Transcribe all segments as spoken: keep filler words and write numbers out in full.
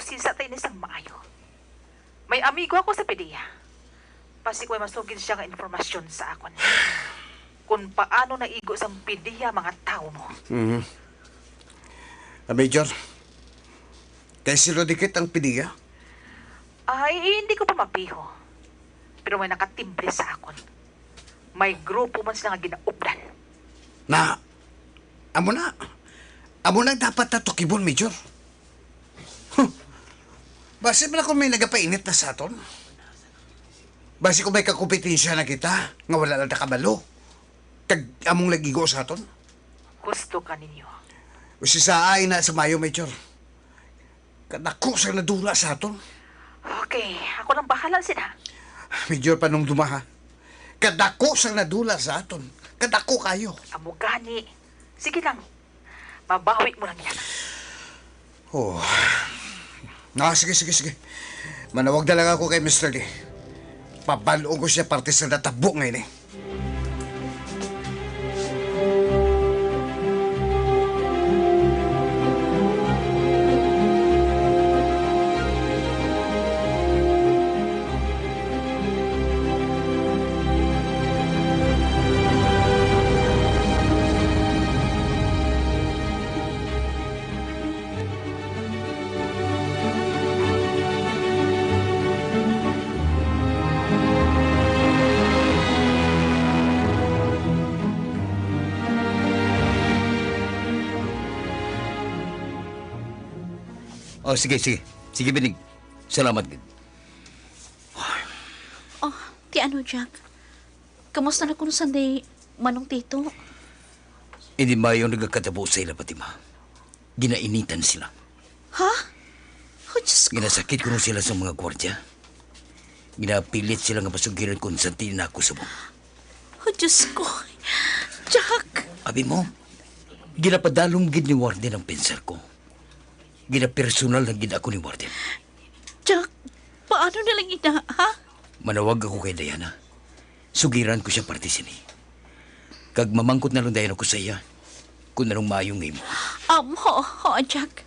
Sisa tayo ni sang maayo. May amigo ako sa PDEA. Basi ko may masugid siya nga informasyon sa akon. Kung paano naigo sang PDEA mga tawo mo. Mhm. Ah, Major, kay sino dikit ang PDEA? Ay, hindi ko pa mapiho. Pero may nakatimbre sa akon. May grupo man sila nga ginaupdan. Na, amo na. Amo na dapat natukibon, Major. Huh. Basi man ako may nagapainit na sa aton. Basi kung may kakompetensya na kita, nga wala lang nakabalo. Kag among nag-igo sa aton. Gusto ka ninyo. Usisaay na sa mayo, Major. Kadako sa nadula sa aton. Okay, ako lang bahala sila. Major, panumduma, ha? Kadako sa nadula sa aton. Kadako kayo. Amo gani. Sige lang. Mabawi mo lang yan. Oh. Ah, sige, sige, sige. Manawag na lang ako kay Mister Lee. Pabal-on ko siya parte sa natabo nga ini. Oh, sige, sige. Sige, Binig. Salamat gid. Oh, ti ano, Jack? Kamusta na kuno Sunday, Manong Tito? Hindi mayo nagakatabo sa ila, Fatima. Ginainitan sila. Ha? Oh, Diyos ko. Ginasakit kuno sila sa mga gwardya. Ginapilit sila nga pasugiran kung saan tinako subong. Oh, Diyos ko. Jack! Abi mo, ginapadalom gid ni Warden ang pensar ko. Ginapersonal lang gid ako ni Warden. Jack, paano na lang ina, ha? Manawag ako kay Diana. Sugiran ko siya parte sini. Kag mamangkot na lang dayon ako sa iya kung anong maayo nga imo. Um, ho, ho, Jack.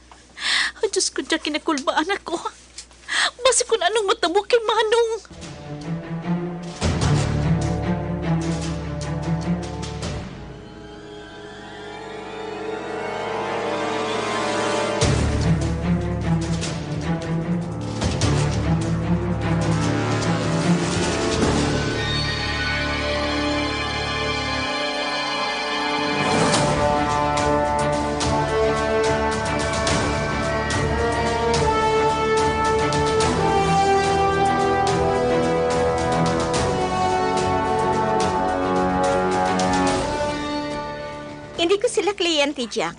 Oh, Diyos ko, Jack, kinakulbaan ako. Basi kung anong matabo kay Manong. Hindi ko sila kliyente, Jack.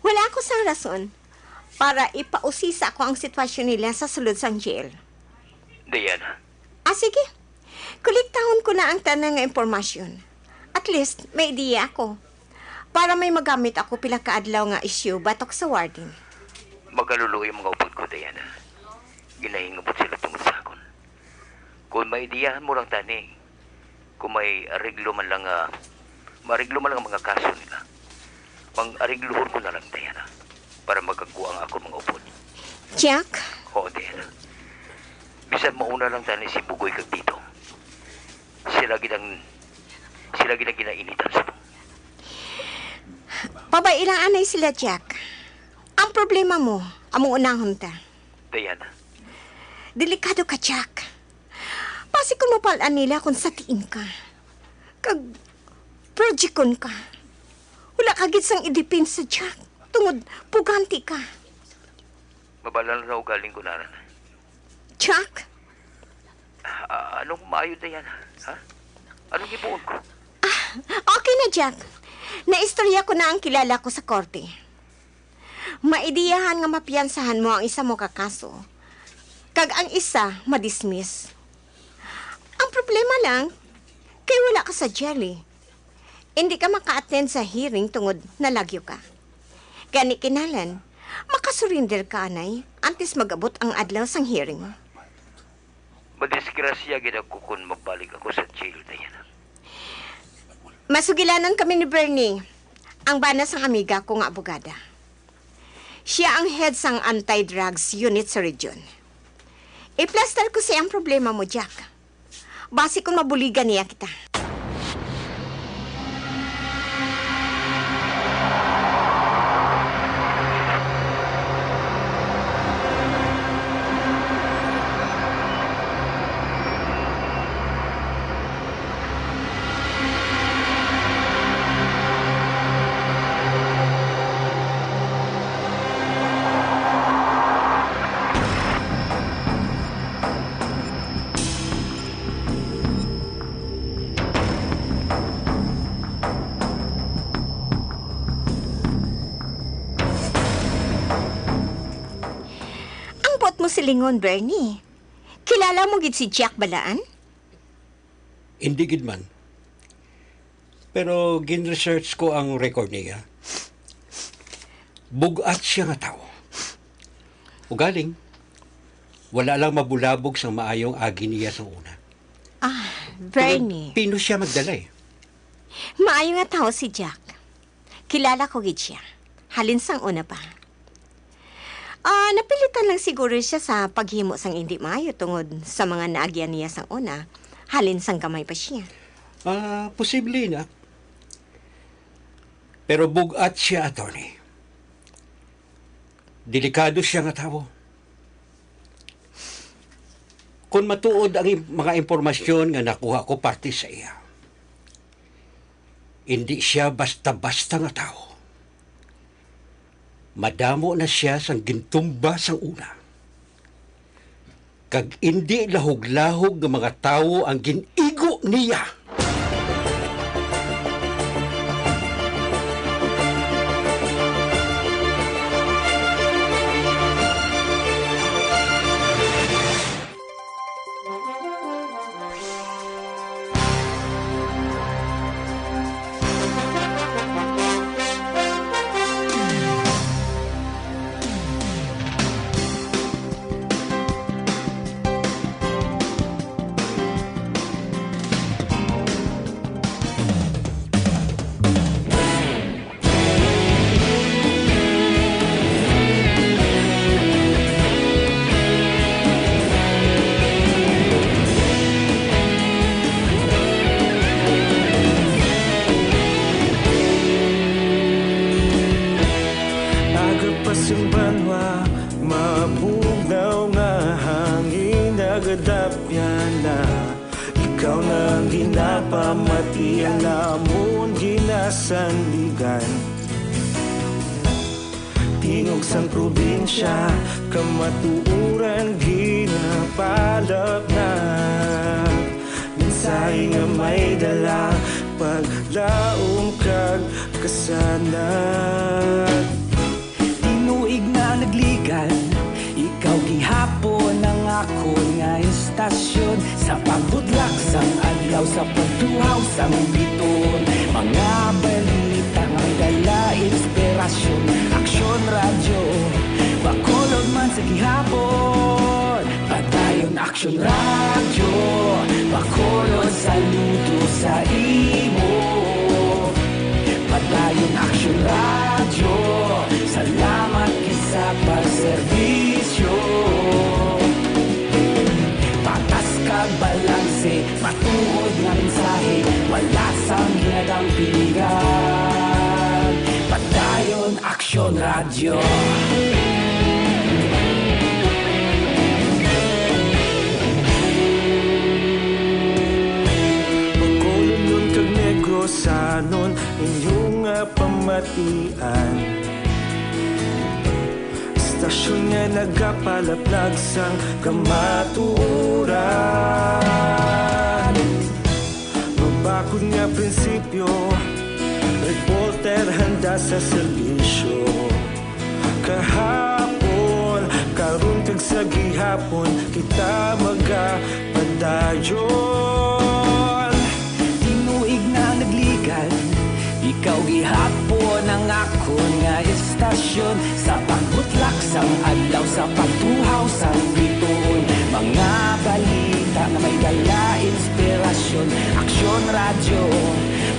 Wala ako sang rason para ipausisa ko ang sitwasyon nila sa sulod sang jail. Diana. Ah, sige. Kolektahon ko na ang tanan nga impormasyon. At least, may ideya ako. Para may magamit ako pila ka adlaw nga isyu batok sa warden. Makaluluoy ang mga upod ko, Diana. Ginahingabot sila tungod sa akon. Kung maideyahan mo lang tani, kung may areglo man lang, ah, mareglo man lang ang mga kaso nila, mang-areglohon ko na lang, Diana, para magagwa ang akon mga upod. Jack? Oo, Diana. Bisan mauna lang tani si Bugoy kag Tito. Sila gid ang, sila gid ang ginainitan sa. Pabailaan na sila, Jack. Ang problema mo, among unahon ta. Diana. Delikado ka, Jack. Basi kung mapal-an nila kung satiin ka. Kag projecton ka. Wala ka gid sang idepensa, Jack. Tungod, puganti ka. Mabal-an na ugaling ko naran. Jack? Ah, anong maayo, Diana? Ha? Anong himuon ko? Ah, okay na, Jack. Naistorya ko na ang kilala ko sa korte. Maideyahan nga mapiyansahan mo ang isa mo ka kaso, kag ang isa madismiss. Ang problema lang, kay wala ka sa jail, eh. Hindi ka maka-attend sa hearing tungod nalagyo ka. Gani kinahanglan, makasurrender ka anay antes mag-abot ang adlaw sang hearing. Madisgrasya gid ako kung magbalik ako sa jail, Diana. Masugilanon kami ni Bernie, ang bana sang amiga ko nga abogada. Siya ang head sang anti-drugs unit sa region. Iplaster ko siya ang problema mo, Jack. Basi kung mabuligan niya kita. Ang buot mo silingon, Bernie. Kilala mo gid si Jack Balaan? Hindi gid man. Pero gin-research ko ang record niya. Bug-at siya nga tawo. Ugaling, wala lang mabulabog sang maayong agi niya sang una. Ah, Bernie. Pero pino siya magdala eh. Maayo nga tawo si Jack. Kilala ko gid siya. Halin sang una pa. Ah, napilitan lang siguro siya sa paghimo sang indi maayo tungod sa mga naagyan niya sang una, halin sang gamay pa siya. Ah, posible na. Pero bug-at siya, attorney. Delikado siya nga tawo. Kon matuod ang im-, mga impormasyon nga nakuha ko parte sa iya, indi siya basta-basta nga tawo. Madamo na siya sang gintumba sang una, kag indi lahog-lahog nga mga tawo ang gin-igo niya. Aga pa sing banwa, mabugnaw nga hangin nagadapyan na. Ikaw na ang ginapamati, ang amon ginasandigan. Tingog sang probinsya, kamatuoran ginapalapnag. Mensahe nga may dala, paglaom kag kasanag. Tinuig na nagligan, ikaw gihapon ang akon nga estasyon. Sa pagbudlak sang adlaw, sa pagtuhaw sang bituon, mga balita nga may dala inspirasyon. Aksyon Radyo, Bacolod man sa gihapon. Padayon Aksyon Radyo, Bacolod, saludo sa imo. Padayon Aksyon Radyo, salamat gid sa pagserbisyo. Patas kag balanse, matuod nga mensahe, wala sang ginadampingan. Padayon Aksyon Radyo. Bacolodnon kag Negrosanon, inyo nga pamatian. Estasyon nga nagapalaplag sang kamatuoran. Mabakod nga prinsipyo, reporter handa sa serbisyo. Kahapon, karon kag sa gihapon, kita magapadayon. Tinuig na nagligan, ikaw gihapon ang akon nga estasyon. Sa pagbutlak sang adlaw, sa pagtuhaw sang bituon, mga balita nga may dala inspirasyon. Aksyon Radyo,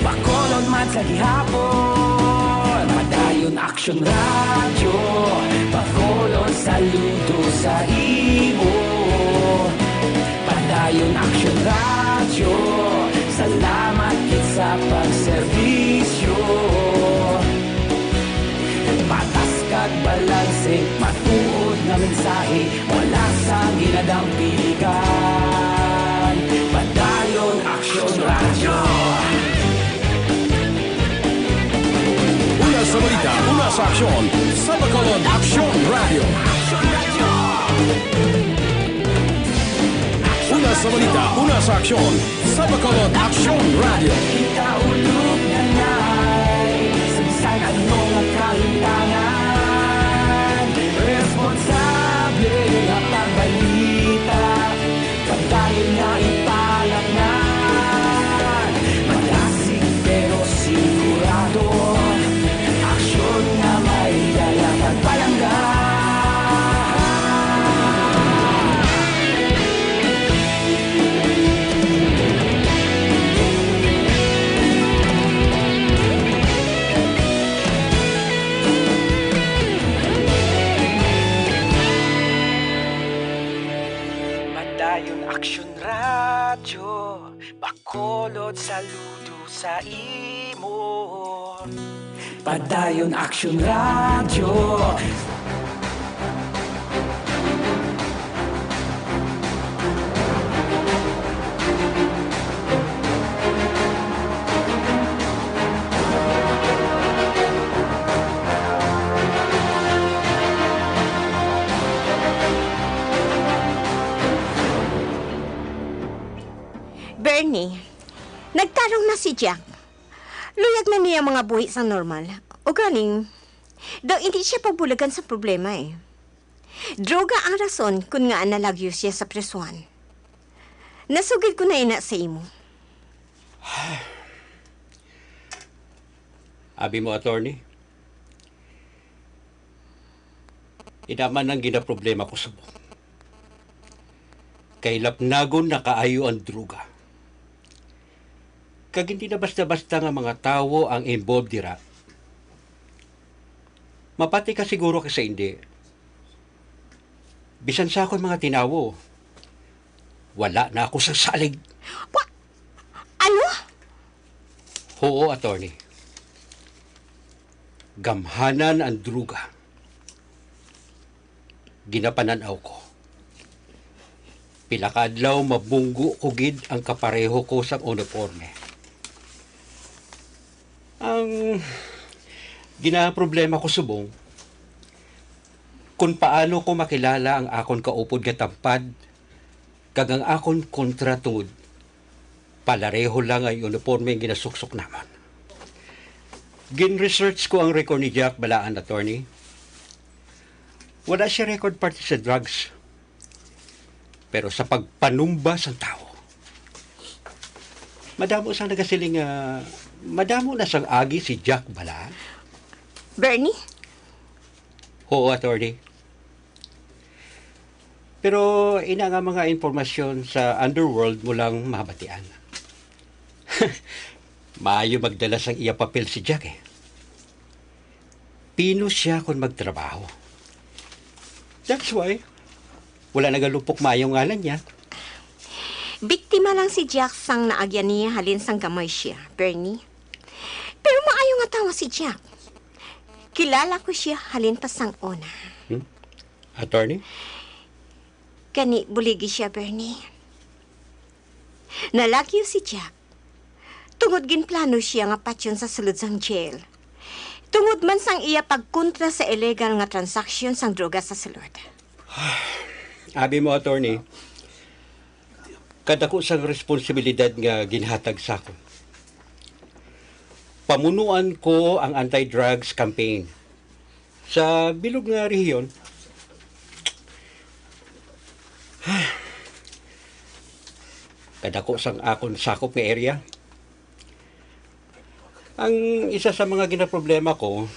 Bacolod man sa gihapon. Padayon Aksyon Aksyon Radyo, Bacolod, saludo sa imo. Padayon Aksyon Radyo, salamat gid sa pagserbisyo. Patas kag balanse, matuod nga mensahe, wala sang ginadampiligan. Padayon Aksyon Radyo. Una sa balita, una sa aksyon, sa Bacolod Aksyon Radyo. Una sa balita, una sa aksyon, sa Bacolod Aksyon Radyo. Kita ulog na nay, sa bisan ano nga kalimtangan, responsable nga pagbalita. Padayon nga ipalatnan, madasig pero sigurado, aksyon nga may dala kag palangga. Padayon Aksyon Radyo, Bacolod, saludo sa imo. Padayon Aksyon Radyo. Bernie, nagtarong na si Jack. Luyag na niya mga buhi sang normal. Ugaling, daw hindi siya pabulagan sa problema eh. Droga ang rason kun ngaa nalagyo siya sa prisuhan. Nasugid ko na ina sa imo. Abi mo, attorney, ina man ang ginaproblema ko subong. Kay lapnagon na kaayo ang droga. Kag hindi na basta-basta nga mga tawo ang involved dira. Mapati ka siguro ka sa hindi. Bisan sa akon mga tinawo, wala na ako sa salig. Wa-, ano? Oo, attorney. Gamhanan ang druga. Ginapanan-aw ko. Pila ka adlaw mabunggo ko gid ang kapareho ko sang uniforme. Ang ginaproblema ko subong, kung paano ko makilala ang akon kaupod nga tampad kag ang akon kontra tungod palareho lang ang uniforme ang ginasuksok namon. Gin-research ko ang record ni Jack balaan, attorney. Wala siya record parte sa drugs. Pero sa pagpanumba sang tawo, madamo sang nagasiling nga madamo na sang agi si Jack bala. Bernie? Oo, attorney. Pero ina nga mga impormasyon sa underworld mo lang mabatian. Maayo magdala sang iya papel si Jack eh. Pino siya kon magtrabaho. That's why wala nagalupok maayo ngalan niya. Biktima lang si Jack sang naagyan niya halin sang gamay siya, Bernie. Pero maayo nga tawo si Jack. Kilala ko siya halin pa sang una. Hmm? Attorney? Gani, buligi siya, Bernie. Nalagyo si Jack. Tungod ginplano siya nga patyon sa sulod sang jail. Tungod man sang iya pagkontra sa illegal nga transaksyon sang droga sa sulod. Abi mo, attorney, kadako sang responsibilidad nga ginhatag sa akon. Pamunuan ko ang anti-drugs campaign sa bilog nga rehiyon. Kadako sang akon sakop nga area. Ang isa sa mga ginaproblema ko,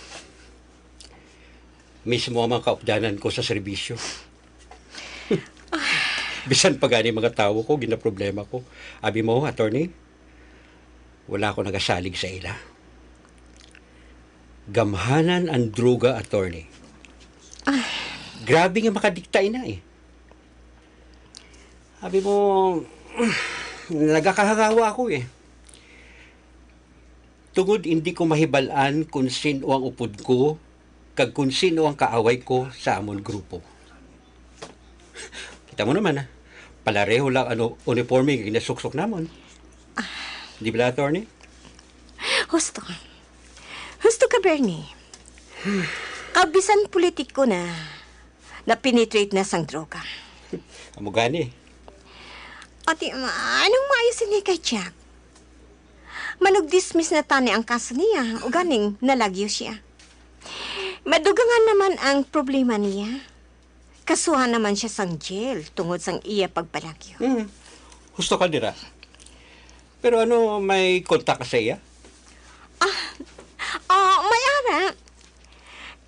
mismo ang mga kaupdanan ko sa serbisyo. Bisan pa gani mga tawo ko, ginaproblema ko. Abi mo, attorney, wala ako nagasalig sa ila. Gamhanan ang droga, attorney. Ah. Grabe nga makadikta ina eh. Abi mo, nagakahangawa ako eh. Tungod hindi ko mahibal-an kung sin-o ang upod ko kag kung sin-o ang kaaway ko sa amon grupo. Kita mo naman, ah. Palareho lang ano uniforme nga ginasuksok namon. Ah. Di ba, attorney? Husto. Husto ka, Bernie. Kag bisan politiko na, na-penetrate na sang droga. Amo gani. Ati, ma-, anong maayo sini kay Jack? Manugdismiss na tani ang kaso niya, uganing nalagyo siya. Madugangan naman ang problema niya. Kasuhan naman siya sang jail tungod sang iya pagpalagyo. Hmm. Husto ka dira. Pero ano, may kontak ka sa iya? Ah, ah, may ara.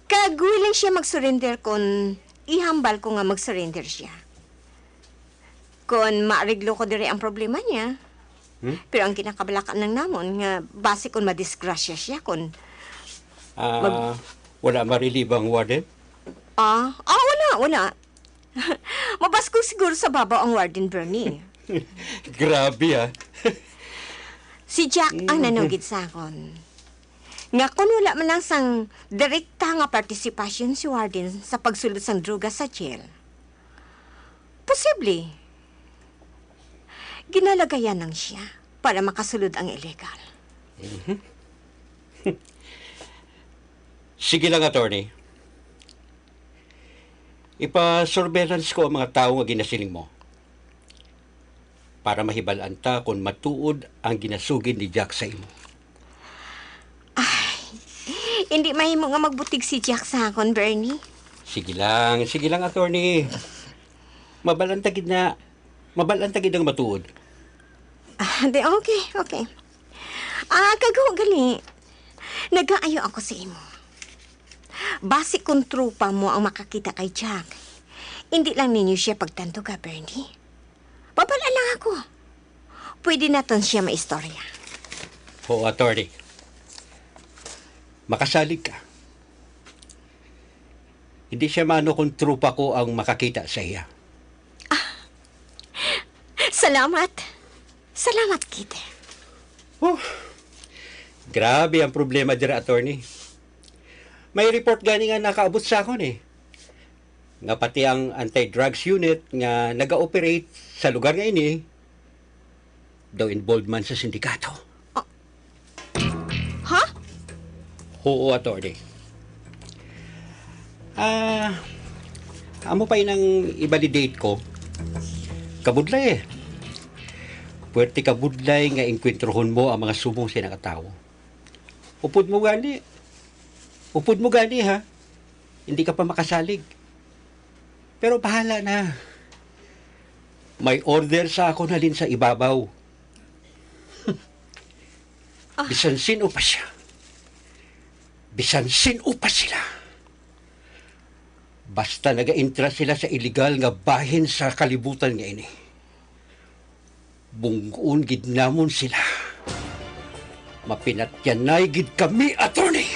Kag willing siya mag-surrender kon ihambal ko nga mag-surrender siya. Kon maariglo ko diri ang problema niya. Hmm? Pero ang kinakabalaka lang namon nga basi kon madisgrasya siya kon Ah, mag- wala marilibang warden? Ah, ah, wala, wala. Mabaskog siguro sa babaw ang warden, Bernie. Grabe, ah. Si Jack ang Mm. nanugid sa akon. Nga kun wala man lang sang direkta nga partisipasyon si warden sa pagsulod sang droga sa jail, posible, ginalagayan lang siya para makasulod ang illegal. Mhm. Sige lang, attorney. Ipa-surveillance ko ang mga tawo nga ginasiling mo para mahibal-an ta kon matuod ang ginasugid ni Jack sa imo. Ay, hindi mahimo nga magbutig si Jack sa akon, Bernie. Sige lang, sige lang, attorney. Mabal-an ta gid na, mabal-an ta gid ang matuod. Ah, di, okay, okay. Ah, kag gali, nagaayo ako sa imo. Basi kung tropa mo ang makakita kay Jack, hindi lang ninyo siya pagtanduga, Bernie. Babal-an lang ako. Pwede naton siya maistorya. Oo, attorney. Makasalig ka. Hindi siya maano kung tropa ko ang makakita sa iya. Salamat. Salamat, Kit. Oh, grabe ang problema dira, attorney. May report gani nga nakaabot sa akon eh, nga pati ang anti-drugs unit nga naga-operate sa lugar nga ini daw involved man sa sindikato. Ha? Oo, attorney. Ah, amo pa inang i-validate ko. Kabudlay eh. Puwerte kabudlay nga engkwentrohon mo ang mga subong sa nakatawo. Upod mo gani. Upod mo gani, ha? Hindi ka pa makasalig. Pero bahala na. May order sa ako halin sa ibabaw. Ah. Bisan sino pa siya. Bisan sino pa sila. Basta nagaintra sila sa iligal nga bahin sa kalibutan nga ini. Bungguon gid namon sila. Mapinatyanay gid kami, attorney!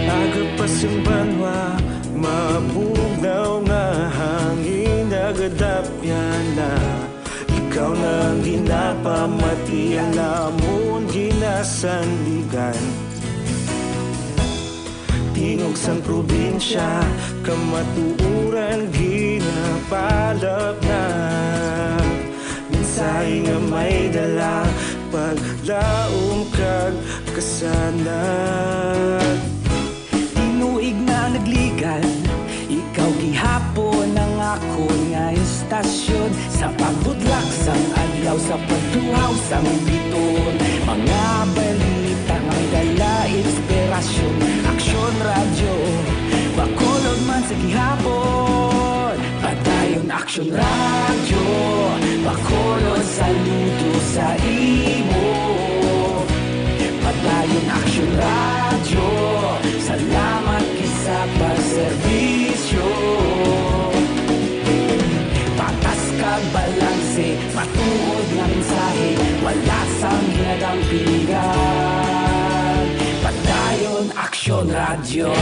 Agapas ang banwa, mabugnaw nga hangin, nagadapyan na. Ikaw na ang ginapamati, ang amon ginasandigan. Tingog sang probinsya, kamatuoran ginapalapnag. Mensahe nga may dala, paglaom kag kasanag. Istasyon sa pagbudlak sang adlaw, sa pagtuhaw sang bituon, mga balita nga may dala inspirasyon. Aksyon Radyo, Bacolod man sa gihapon. Padayon Aksyon Radyo, Bacolod saludo sa imo. Padayon Aksyon Radyo, salamat gid sa pagserbisyo. Patas kag balanse, matuod nga mensahe, wala sang ginadang piligan. Padayon Aksyon Radyo.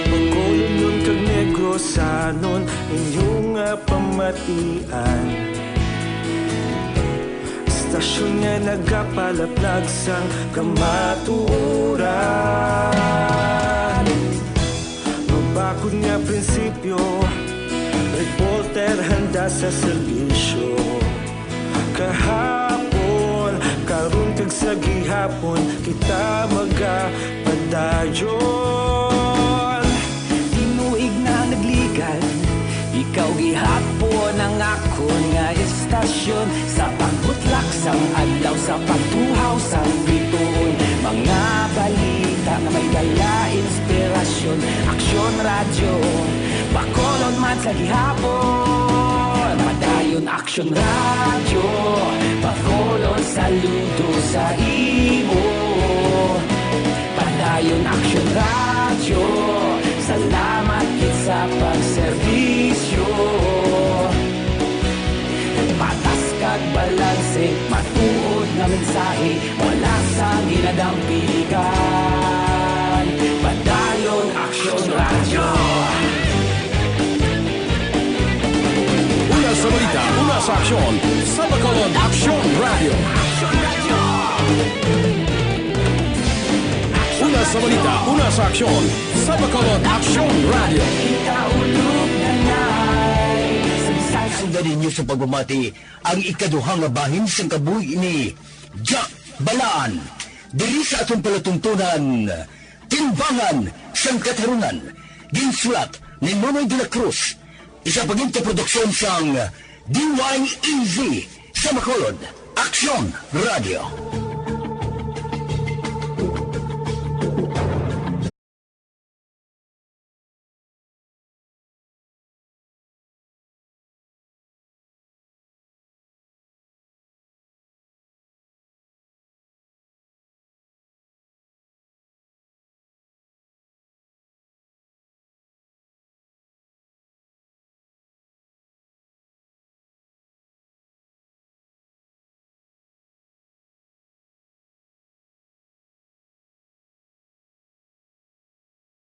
Bacolodnon kag Negrosanon, inyo nga pamatian. Istasyon nga nagapalaplag sang kamatuoran. Mabakod nga prinsipyo, reporter handa sa serbisyo. Kahapon, karon kag sa gihapon, kita magapadayon. Tinuig na nagligad, ikaw gihapon ang akon nga istasyon. Sa pagbutlak sang adlaw, sa pagtuhaw sang bituon, mga balita nga may dala inspirasyon. Aksyon Radyo, Bacolod man sa gihapon. Padayon Aksyon Radyo, Bacolod saludo sa imo. Padayon Aksyon Radyo, salamat gid sa pagserbisyo. Patas kag balanse, matuod nga mensahe, wala sang ginadang piligan. Padayon Aksyon Radyo. Una sa balita, una sa aksyon, sa Bacolod Aksyon Radyo. Una sa balita, una sa aksyon, sa Bacolod Aksyon Radyo. Sundan ninyo sa pagpamati ang ikaduha nga bahin sang kabuhi ni Jack Balaan. Diri sa atong palatuntunan, Timbangan sang Katarungan, ginsulat ni Nonoy de la Cruz, isa pa gid ka produksyon sang D Y E Z sa Bacolod, Aksyon Radio.